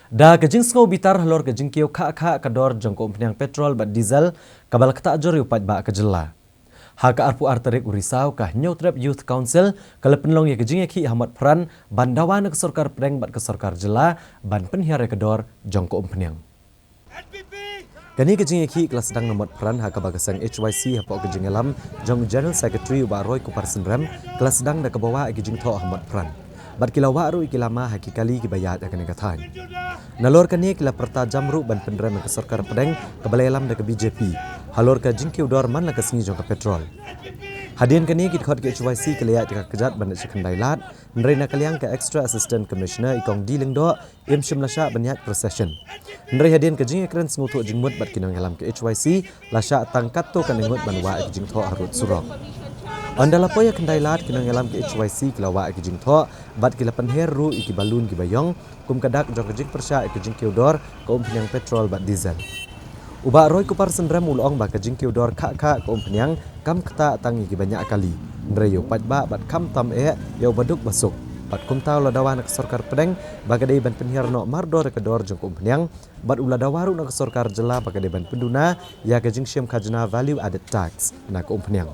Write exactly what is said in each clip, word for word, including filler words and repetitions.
Da ka jingsngew bitar halor ka jingkiew khah khah ka dor jong ka umphniang petrol bad diesel kaba la ktah jur ïa u paidbah ka jylla. Ha ka arphew ar tarik u Risaw ka Hynñiewtrep Youth Council ka la pynlong ïa ka jingïakhih ha Motphran ban dawa na ka sorkar pdeng bad ka sorkar jylla ban pynhiar ïa ka dor jong ka umphniang. Kane ka jingïakhih ka la sdang na Motphran ha kaba ka seng H Y C hapoh ka jingïalam jong u General Secretary u Bah Roy Kupar Synrem ka la sdang da kaba wah ïa ki jingthoh ha Motphran. Bad ki la wah ruh ïa ki lama ha ki kali kiba ïaid ha kane ka thaiñ. Nalor kane ki la pyrta jam ruh ban pynrem ïa ka sorkar pdeng kaba la ïalam da ka B J P halor ka jingkiew dor man la ka sngi jong ka petrol. Hadien kane ki dkhot ka H Y C ki la ïaid ïa ka kjat ban leit sha Khyndailad, hynrei na ka liang ka Extra Assistant Commissioner i Kong D Lyngdoh im shym la shah ban ïaid procession. Hynrei hadien ka jingïakren sngewthuh jingmut bad ki nongïalam ka H Y C la shah tang katto katne ngut ban wah ïa ki jingthoh harud surok. Ynda la poi ha Khyndailad ki nongïalam ka H Y C ki la wah ïa ki jingthoh bad ki la pynher ruh ïa ki balloon kiba ïong kum ka dak jong ka jingpyrshah ïa ka jingkiew dor ka umphniang petrol bad diesel. U Bah Roy Kupar Synrem u la ong ba ka jingkiew dor khah khah ka umphniang kam ktah tang ïa kiba ñiah kali, hynrei ïa u paidbah bad khamtam eh ïa u baduk basuk. Bad kumta u la dawa na ka sorkar pdeng ba ka dei ban pynhiar noh mardor ïa ka dor jong ka umphniang, bad u la dawa ruh na ka sorkar jylla ba ka dei ban pynduna ïa ka jingshim khajna value added tax na ka umphniang.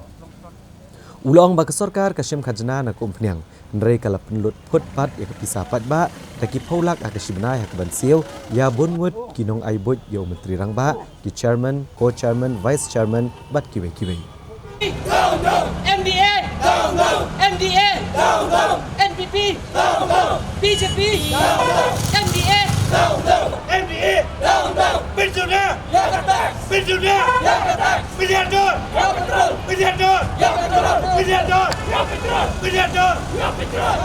U la ong ba ka sorkar ka shim khajna na ka umphniang, hynrei ka la pynlut phut pat ïa ka pisa paidbah da ki phew lak ha ka shi bnai ha ka ban siew ïa bun ngut ki nongai buit ïa u Myntri Rangbah, ki chairman, co-chairman, vice chairman bad kiwei kiwei. Down, down! M D A! Down, down! M D A! Down, down! N P P! Down, down! B J P! Down, down! M D A! Down, down! M D A! Down, down! Pynduna! Ïa ka tax! Pynduna! Ïa ka tax! Pynhiar dor! Ïa ka petrol! Pynhiar dor! Ïa ka petrol! Pynhiar dor! Ïa ka petrol! Pynhiar dor! Ïa ka petrol!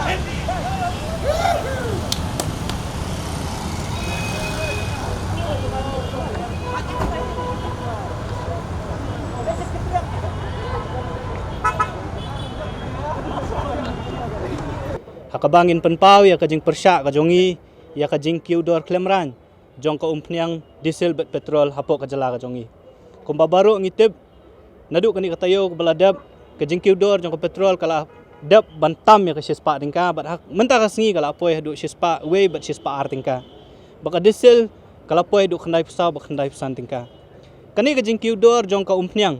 Ha kaba ngin pynpaw ïa ka jingpyrshah ka jong ngi ïa ka jingkiew dor khlem rang jong ka umphniang diesel bad petrol hapoh ka jylla ka jong ngi. Kumba baroh ngi tip, naduh kane ka taïew kaba la dep, ka jingkiew dor jong ka petrol ka la dep ban tam ïa ka shispah tyngka, bad ha mynta ka sngi ka la poi haduh shispah wei bad shispah ar tyngka. Bad ka diesel ka la poi haduh khyndaiphew saw bad khyndaiphew san tyngka. Kane ka jingkiew dor jong ka umphniang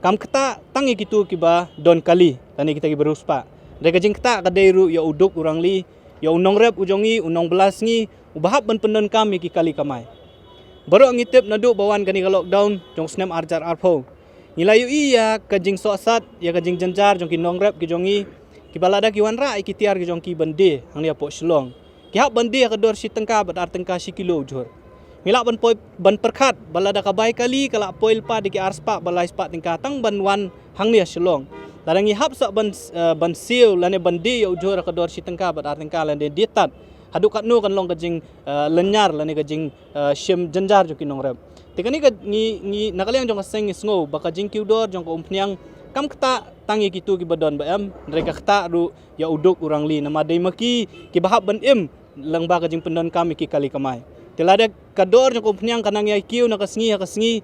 kam ktah tang ïa kito kiba don kali lane kita kiba riewspah. Hynrei ka jingktah ka dei ruh ïa u duk u rangli, ïa u nongrep u jong ngi, u nongbylla sngi, uba hap ban pyndonkam ïa ki kali kamai. Baroh ngi tip naduh ba wan kane ka lockdown jong u snem ar hajar arphew, ngi la ïohi ïa ka jingsohsat, ïa ka jingjynjar jong ki nongrep ki jong ngi, kiba lada ki wanrah ïa ki tiar ki jong ki ban die hangne hapoh Shillong, ki hap ban die ha ka dor shi tyngka bad ar tyngka shi kilo u jhur. Ngi lah ban poi, ban pyrkhat ba lada ka bai kali ka la poi lypa da ki arspah bad laispah tyngka tang ban wan hangne ha Shillong, lada ngi hap sah ban, eh, ban siew lane ban die ïa u jhur ha ka dor shi tyngka bad ar tyngka lane die tad, haduh katno kan long ka jing, eh, lynñiar lane ka jing, eh, shim jynjar jong ki nongrep. Te kane ka ngi, ngi na ka liang jong ka seng ngi sngew ba ka jingkiew dor jong ka umphniang kam ktah tang ïa kito kiba don ba em, hynrei ka ktah ruh ïa u duk u rangli, namar dei ma ki kiba hap ban im lyngba ka jingpyndonkam ïa ki kali kamai. Te lada ka dor jong ka umphniang ka nang ïai kiew na ka sngi ha ka sngi,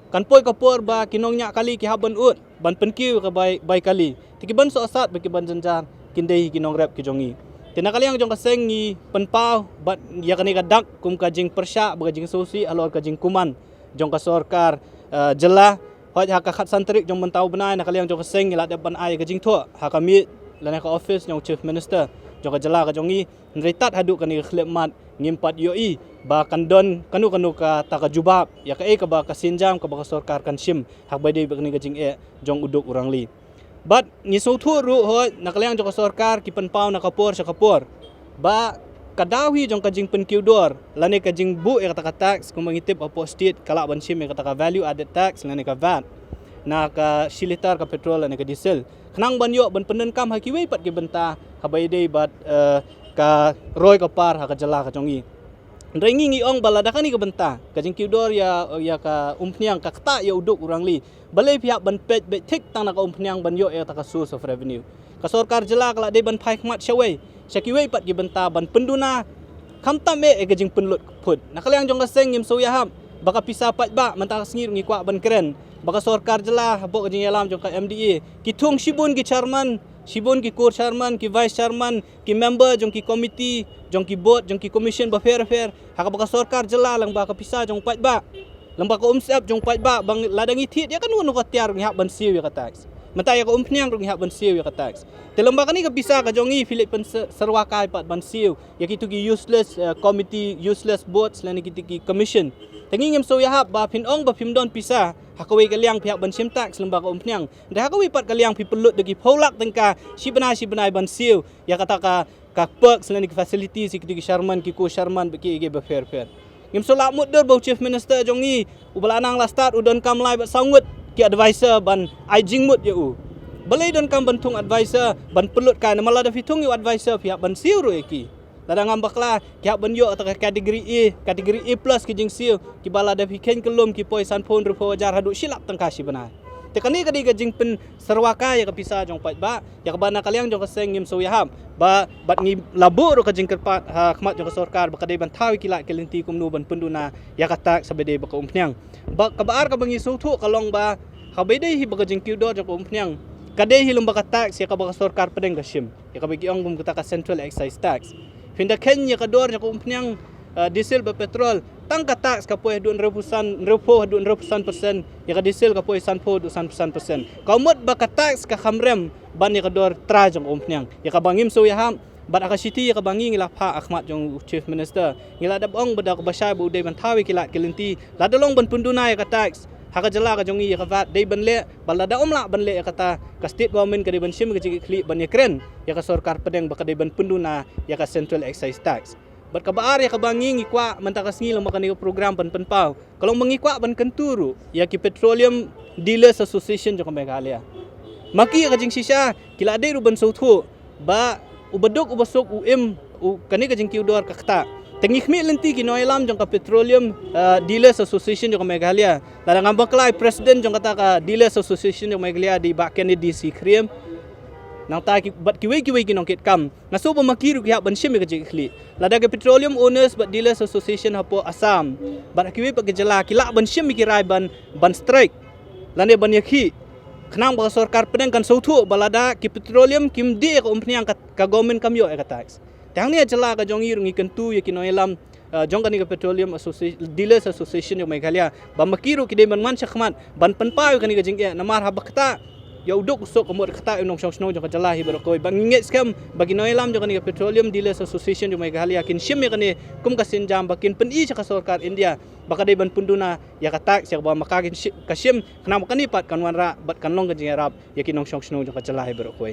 kan poi ka por ba ki nongñiah kali ki hap ban ud ban pynkiew ïa ka bai, bai kali. Te ki ban sohsat bad ki ban jynjar kin dei hi ki nongrep ki jong ngi. Te na ka liang jong ka seng ngi pynpaw bad ïa kane ka dak kum ka jingpyrshah bad ka jingsngewsih halor ka jingkuman jong ka sorkar, eh, jylla. Hooid, ha ka khatsan tarik jong mynta u bnai na ka liang jong ka seng ngi la dep ban ai ka jingthoh ha ka miej lane ka office jong u Chief Minister jong ka jylla ka jong ngi. Hynrei tad haduh kane ka khyllipmat ngim pat ïohi ba kan don kano kano kata ka jubab ïa kaei kaba ka sienjam kaba ka sorkar kan shim ha kaba ïadei bad kane ka jingeh jong u duk u rangli. Bad ngi sngewthuh ruh, hooid, na ka liang jong ka sorkar ki pynpaw na ka por sha ka por ba ka daw hi jong ka jingpynkiew dor lane ka jingbuh ïa kata ka tax, kumba ngi tip hapoh state ka lah ban shim ïa kata ka value added tax lane ka vat na ka shi litar ka petrol lane ka diesel, khnang ban ïoh ban pyndonkam ha kiwei pat ki bynta ha kaba ïadei bad, eh, ka roi ka par ha ka jylla ka jong ngi. Hynrei ngi ngi ong ba lada kane ka bynta ka jingkiew dor ïa, ïa ka umphniang ka ktah ïa u duk u rangli, balei phi hap ban peit beit thik tang na ka umphniang ban ïoh ïa kata ka source of revenue? Ka sorkar jylla ka la dei ban phai khmat shawei sha kiwei pat ki bynta ban pynduna, khamtam eh ïa ka jingpynlut phut. Na ka liang jong ka seng ngim sngewïahap ba ka pisa paidbah mynta ka sngi ruh ngi kwah ban kren ba ka sorkar jylla hapoh ka jingïalam jong ka M D A ki thung shibun ki chairman shibun ki co-chairman, ki vice chairman, ki member jong ki committee, jong ki board, jong ki commission bapher bapher, ha kaba ka sorkar jylla lyngba ka pisa jong paidbah, lyngba ka umsyep jong paidbah, ba lada ngi thied ïa kano kano ka tiar ngi hap ban siew ïa ka tax. Mynta ïa ka umphniang ruh ngi hap ban siew ïa ka tax. Te lyngba kane ka pisa ka jong ngi phi leit pynsyrwa kai pat ban siew ïa kitu ki useless, eh, committee, useless boards lane kitu ki commission. Te ngi ngim sngewïahap ba phin ong ba phim don pisa ha kawei ka liang phi hap ban shim tax lyngba ka umphniang. Te ha kawei pat ka liang phi pynlut da ki phew lak tyngka shi bnai shi bnai ban siew ïa kata ka, ka perks lane ki facilities ïa kitu ki chairman, ki co-chairman bad kiei kiei bapher bapher. Ngim sngewlah mutdur ba u Chief Minister jong ngi uba la nang la start u donkam lai bad saw ngut ki advisor ban ai jingmut ïa u. Balei donkam ban thung advisor ban pynlut kai, namar lada phi thung ïa u advisor phi hap ban siew ruh ïa ki. Lada ngam bakla ki hap ban ïoh kata ka category A, category A plus ki jingsiew kiba lada phi kheiñ kyllum ki poi sanphew hynriewphew hajar haduh shi lak tyngka shi bnai. Te kane ka dei ka jingpynsyrwa kai ïa ka pisa jong paidbah, ïa kaba na ka liang jong ka seng ngim sngewïahap ba bad ngi la buh ruh ka jingkyrpad ha khmat jong ka sorkar ba ka dei ban thaw ïa ki lad ki lynti kumno ban pynduna ïa ka tax kaba dei bad ka umphniang. Ba kaba ar kaba ngi sngewthuh ka long ba haba dei hi ba ka jingkiew dor jong ka umphniang ka dei hi lyngba ka tax ïa kaba ka sorkar pdeng ka shim, ïa kaba ki ong kum kata ka central excise tax. Phin da kheiñ ïa ka dor jong ka umphniang, eh, diesel bad petrol, tang ka tax ka poi haduh hynriewphew san, hynriewphew haduh hynriewphew san percent, ïa ka diesel ka poi sanphew haduh sanphew san percent. Ka mut ba ka tax ka kham rem ban ïa ka dor trai jong ka umphniang. Ïa kaba ngim sngewïahap bad ha ka shithi ïa kaba ngi ngi la phah ha khmat jong u Chief Minister, ngi la dep ong ba da kaba shai ba u dei ban thaw ïa ki lad ki lynti, lada long ban pynduna ïa ka tax ha ka jylla ka jong ngi, ïa ka VAT dei ban leh, bad lada um lah ban leh ïa kata, ka state government ka dei ban shim ka jingkitkhlieh ban ïakren ïa ka sorkar pdeng ba ka dei ban pynduna ïa ka central excise tax. Bad kaba ar ïa kaba ngi ngi kwah mynta ka sngi lyngba kane ka program ban pynpaw ka long ba ngi kwah ban kyntu ruh ïa ki Petroleum Dealers Association jong ka Meghalaya. Ma ki ïa ka jingshisha ki la dei ruh ban sngewthuh ba uba duk uba suk u im, u kane ka jingkiew dor ka ktah. Te ngi khmih lynti ki nongïalam jong ka Petroleum, eh, Dealers Association jong ka Meghalaya. Lada ngam bakla i president jong kata ka Dealers Association jong ka Meghalaya dei i Bah Kennedy C Khyriem. Nangta ki, bad kiwei kiwei ki nongkitkam, nga sngew ba ma ki ruh ki hap ban shim ïa ka jingkitkhlieh. Lada ka Petroleum Owners bad Dealers Association hapoh Assam bad ha kiwei pat ki jylla ki lah ban shim ïa ki rai ban, ban strike lane ban ïakhih, khnang ba ka sorkar pdeng kan sngewthuh ba lada ki petroleum kim die ïa ka umphniang ka, ka government kam ïoh ïa ka tax. Te hangne ha jylla ka jong ngi ruh ngi kyntu ïa ki nongïalam, eh, jong kane ka Petroleum Associ-, Dealers Association jong Meghalaya ba ma ki ruh ki dei ban wan shakhmat ban pynpaw ïa kane ka jingeh, namar haba ktah ïa u duk u suk ka mut ktah ïa u nongshong shnong jong ka jylla hi baroh kawei. Ba ngi ngeit skhem ba ki nongïalam jong kane ka Petroleum Dealers Association jong Meghalaya kin shim ïa kane kum ka sienjam ba kin pyni sha ka sorkar India ba ka dei ban pynduna ïa ka tax ïa kaba ma ka kin shi-, ka shim, khnang ba kane pat kan wanrah bad kan long ka jingïarap ïa ki nongshong shnong jong ka jylla hi baroh kawei.